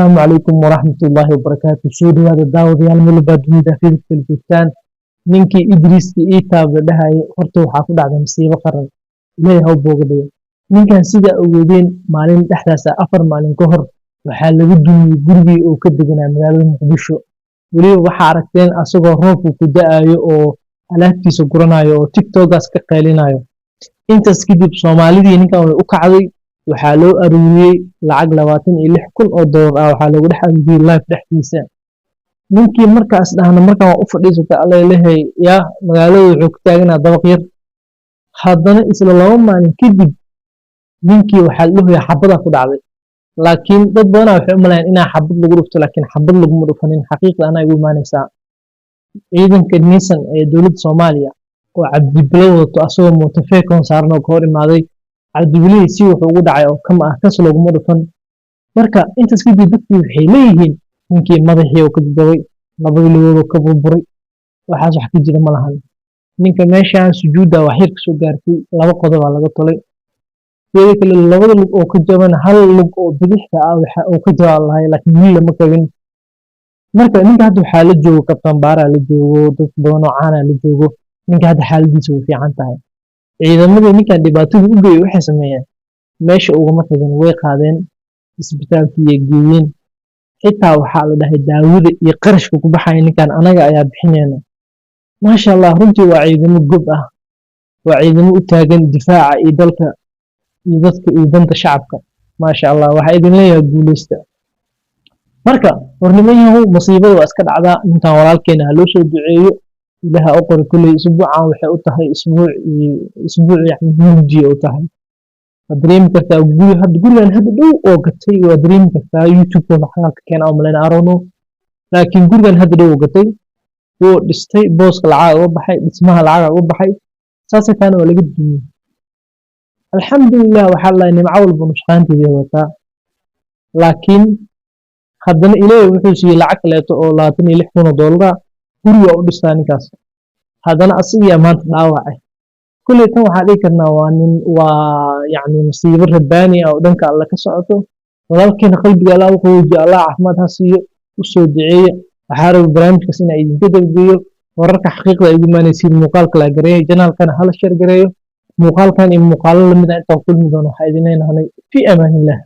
Asalaamu calaykum waraxmatullaahi wabarakaatu. Soo dhawaada daawadayaal, meel walbaa dunida fiidka kala joogtaan. Ninkii Idriiska Iitaab la dhahayay horta waxaa ku dhacday masiibo qaran. Ilaahay ha u booga dhigo. Ninkan sidaa ogeedeen, maalin dhexdaas ah, 4 maalin ka hor, waxaa laga dumiyey gurigii uu ka deganaa magaalada Muqdisho. Weliba waxaa aragteen asagoo roobku ku da'ayo oo alaabtiisa guranayo oo TikTokaas ka qaylinayo. Intaas kadib Soomaalidii ninkan way u kacday. Waxaa loo aruuriyey lacag $26,000 ah. Waxaa loogu dhex aruuriyey live dhexdiisa. Ninkii markaas dhahna markaan waa u fadhiisatay, alla lehay yaa magaalada wuxuu ka taaganaa dabaq yar. Haddana isla 2 maalin kadib ninkii waxaa la dhahayaa xabadaa ku dhacday, laakiin dad badanaa waxay u malayaan inaa xabad lagu dhufto, laakiin xabad laguma dhufanin. Xaqiiqda anaa igu imaanaysaa. Ciidanka Nisan ee dowladda Soomaaliya oo Cabdibilo wadato, asagoo mootofeekon saaran oo ka hor imaaday, Cabdibilihii si wuxuu ugu dhacay oo kama ah, kas looguma dhufan. Marka intaas kadib dadkii waxay leeyihiin ninkii madaxii uu ka jajabay, labadii lugood oo ka burburay. Waxaas wax ka jira ma lahan. Ninka meeshaan sujuudda wax yar kasoo gaartay, laba qodobaa laga tolay. Teeda kale, labada lug oo ka jabana, hal lug oo bidixda ah waxa uu ka jabaa lahay, laakiin wili lama kabin. Marka ninka hadda waxaa la joogo Kabtan Baaraa la joogo, dad badan oo caana la joogo. Ninka hadda xaaladiisa way fiican tahay. Ciidamadii ninkan dhibaatada u geeyey waxay sameeyeen, meesha ugama tagin, way qaadeen, isbitaalkii geeyeen. Xitaa waxaa la dhahay daawada iyo qarashka ku baxaya ninkan anaga ayaa bixinayna. Maasha Allah, runtii waa ciidamo gob ah, waa ciidamo u taagan difaaca iyo dalka iyo dadka iyo danta shacabka. Maasha Allah, waxaa idin leeyahay guuleysta. Marka warnimanyahow, masiibada waa iska dhacdaa. Ninkan walaalkeena ha loo soo duceeyo, Ilaha u qoray. Kulley isbuucan waxay u tahay isbuuc iyo isbuuc, yacni mugdi u tahay. Waad dareemi kartaa guri hadda, gurigan hadda dhow oo gatay, waa dareemi kartaa. YouTube lacagaha ka keena oo maleyna, I don't know, laakiin gurigan hadda dhow oo gatay, wuu dhistay, booska lacaga uga baxay, dhismaha lacaga uga baxay, saasay taana waa laga dumiyey. Alxamdulilah, waxaa la nimco walba nusqaanteedii wataa, laakiin haddana Ilaahay wuxuu siiyey lacag kaleeto oo $26,000 ah. Guriga u dhistaa ninkaas, haddana asigiyaa maanta dhaawacay. Kulley tan waxaa dhihi karnaa waa nin, waa yacni masiibo rabbaani ah oo dhanka Alle ka socoto. Walaalkeena qalbiga Allah u qaboojiyo, Allah caafimaad ha siiyo, u soo duceeya. Waxaa raba barnaamijkaas inaa idinka dabgeeyo wararka xaqiiqda ay ugu imaanaysiin. Muuqaalka la gareeyo, channelkana hala share gareeyo. Muuqaalkan iyo muuqaalo lamid ah intaan kulmi doono, waxaa idin leenahay fi amaanillah.